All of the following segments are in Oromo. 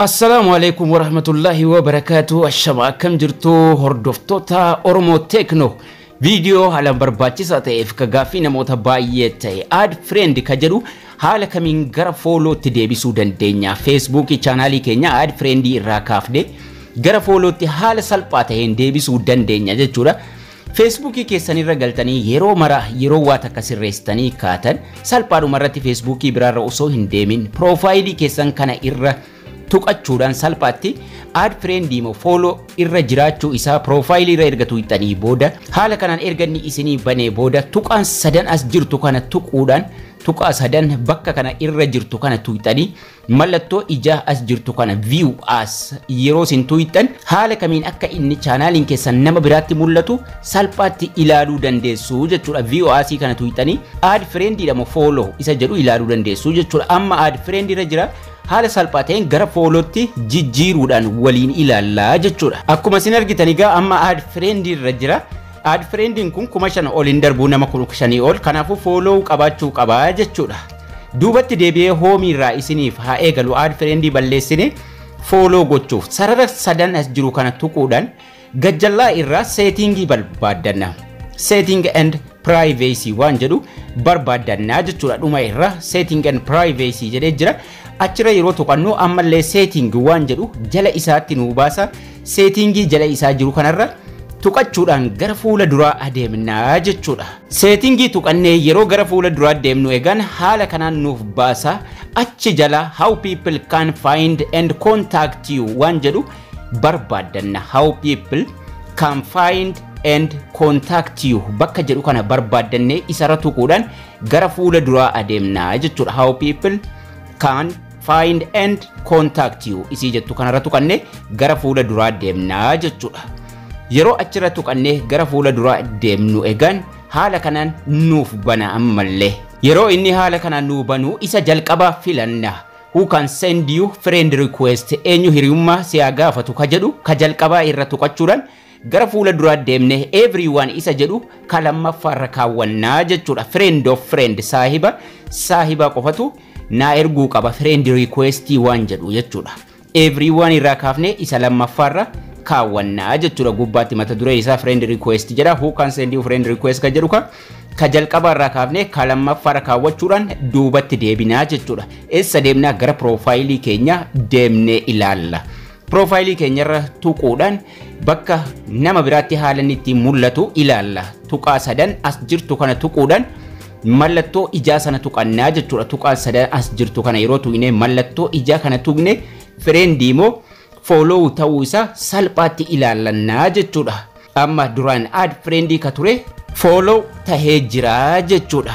Assalaamu alaikum warahmatullahi wabarakaatu. Ashama, akkam jirtu hordoftoota Oromoo Teeknoo? Viidiyoo haalaan barbaachisaa ta'eef ka gaaffii namoota baay'ee ta'e, add friend ka jedhu haala kamiin gara followtti deebisuu dandeenya? Feesbuukii chaanaalii keenya add friendii irraa kaafne gara followtti haala salphaa ta'een deebisuu dandeenya jechuudha. Feesbuukii keessanirra galtanii yeroo mara yeroo waa takka sirreessitanii kaatan, salphaadhuma irratti feesbuukii biraarra osoo hin deemin piroofaayilii keessan kana irra tuqachuudhaan salphaatti add friendii moo follow irra jiraachuu isaa piroofaayilii irra erga tuqxanii booda, haala kanaan erga inni isinii banee booda, tuqaan sadan as jirtu kana tuquudhaan, tuqaa sadan bakka kana irra jirtu kana tuqxanii, mallattoo ijaa as jirtu kana view as yeroo isin tuqxan, haala kamiin akka inni chaanaaliin keessan nama biraatti mul'atu salphaatti ilaaluu dandeessu jechuudha. View as kana tuqxanii add friendii moo follow isa jedhu ilaaluu dandeessu jechuudha. Amma add friend irra jira, haala salphaa ta'een gara followtti jijjiiruudhaan waliin ilaallaa jechuudha. Akkuma isin argitan egaa amma add friend irra jira. Add friendiin kun 5,000 ol hin darbuu, nama 5,000 ol, kanaafuu follow qabaachuu qabaa jechuudha. Duubatti deebi'ee hoomii irraa isiniif haa eegalu. Add friendii balleessine follow gochuuf sarara sadan as jiru kana tuquudhaan gajjallaa irraa settingii barbaaddanna. Setting and privacy waan jedhu barbaaddannaa jechuudha. Dhuma irra setting and privacy jedhee jira. Achirra yeroo tuqannu ammallee setting waan jedhu jala isaatti nuu baasa. Settingii jala isaa jiru kanarra tuqachuudhaan gara fuula duraa adeemnaa jechuudha. Settingii tuqannee yeroo gara fuula duraa deemnu egaan haala kanaan nuuf baasa. Achi jala how people can find and contact you waan jedhu barbaaddanna. How people can find and contact you bakka jedhu kana barbaaddannee isarra tuquudhaan gara fuula duraa adeemnaa jechuudha. How people can find and contact you isii jettu kanarra tuqannee gara fuula duraa deemnaa jechuudha. Yeroo achirra tuqannee gara fuula duraa deemnu egaan haala kanaan nuuf bana ammallee. Yeroo inni haala kanaan nuu banu isa jalqabaa filanna. Who can send you friend request, eenyu hiriyummaa si haa gaafatu ka jedhu ka jalqabaa irra tuqachuudhaan gara fuula duraa deemne everyone isa jedhu ka lammaffaarra kaawwannaa jechuudha. Friend of friend, saahiba saahiba qofatu naa erguu qaba friend request waan jedhu jechuudha. Everyone irraa kaafne isa lammaffaarra kaawwannaa jechuudha. Gubbaatti mata duree isaa friend request jedha. Who can send you friend request ka jedhu ka jalqaba irraa kaafne ka lammaffaarra kaawwachuudhaan duubatti deebinaa jechuudha. Eessa deemnaa? Gara piroofaayilii keenya deemnee ilaalla. Piroofaayilii keenyarra tuquudhaan bakka nama biraatti haala inni ittiin mul'atu ilaalla. Tuqaa sadan as jirtu kana tuquudhaan mallattoo ijaa sana tuqannaa jechuudha. Tuqaa sadan as jirtu kana yeroo tuqne, mallattoo ijaa kana tuqne, friendii moo follow ta'uu isaa salphaatti ilaallannaa jechuudha. Amma duraan add friendii ka ture follow tahee jira jechuudha.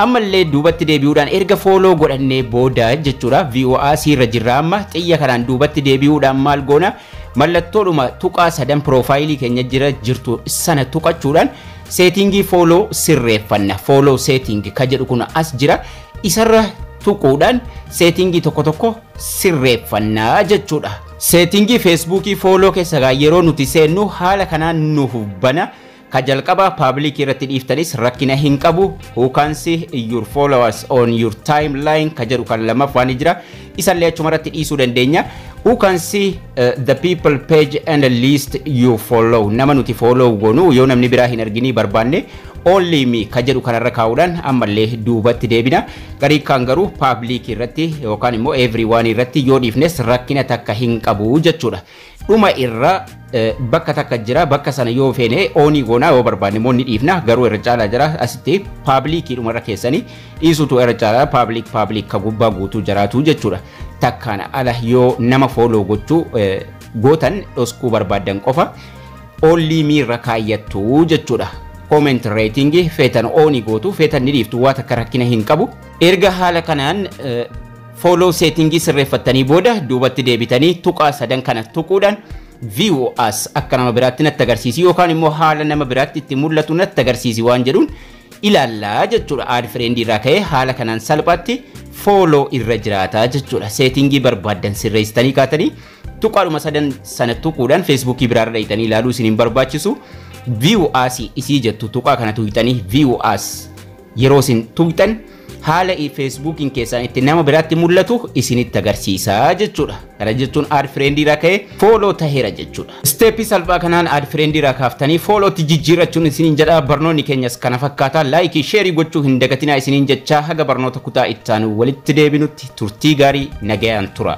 Ammallee duubatti deebi'uudhaan erga follow godhannee booda jechuudha. View as irra jirra amma. Xiyya kanaan duubatti deebi'uudhaan maal goona? Mallattoodhuma tuqaa sadan piroofaayilii keenya jira jirtu sana tuqachuudhaan settingii follow sirreeffanna. Follow setting ka jedhu kun as jira. Isarra tuquudhaan settingii tokko tokko sirreeffannaa jechuudha. Settingii feesbuukii follow keessa yeroo nuti seennu haala kanaan nuuf bana. Ka jalqaba public irratti dhiiftanis rakkina hin qabu. Who can see your followers on your timeline ka jedhu kan lammaffaan ni jira. Isallee achuma irratti dhiisuu dandeenya. Who can see the people, page and list you follow, nama nuti follow goonu yoo namni biraa hin arginii barbaanne, only me ka jedhu kanarra kaa'uudhaan ammallee duubatti deebina. Garii kan garuu public irratti yookaan immoo everyone irratti yoo dhiifnes rakkina takka hin qabu jechuudha. Dhuma irra bakka takka jira. Bakka sana yoo feene onii goonaa, yoo barbaanne immoo ni dhiifna. Garuu irra caalaa jira asitti publicii dhumarra keessanii dhiisutu irra caalaa, public ka gubbaa guutuu jiraatu jechuudha. Takkaan ala yoo nama follow gochuu gootan dhoskuu barbaaddan qofa only me irra kaayyattu jechuudha. Comment rating feetan onii gootu, feetan ni dhiiftu, waa takka rakkina hin qabu. Erga haala kanaan follow settingii sirreeffattanii booda duubatti deebitanii tuqaa sadan kana tuquudhaan view as akka nama biraatti natti agarsiisi yookaan immoo haala nama biraatti itti mul'atu natti agarsiisi waan jedhuun ilaallaa jechuudha. Add friend irraa ka'ee haala kanaan salphaatti follow irra jiraata jechuudha. Settingii barbaaddan sirreessitanii kaatanii tuqaadhuma sadan sana tuquudhaan feesbuukii biraarra dhayitanii ilaaluu isin hin barbaachisu. View as isii jettu tuqaa kana tuqxanii view as yeroo isin tuqxan Haala Feesbuukiin keessaan itti nama biraatti mul'atu isinitti agarsiisa jechuudha. Kana jechuun add friend irraa ka'ee follow taheera jechuudha. Step salphaa kanaan add friend irraa kaaftanii followtti jijjiirrachuun isiniin jedha. Barnoonni keenyas kana fakkaata. Like, share gochuu hin dagatinaa isiniin jechaa, haga barnoota kutaa ittaanu walitti deebinutti turtii gaarii, nagayaan tura.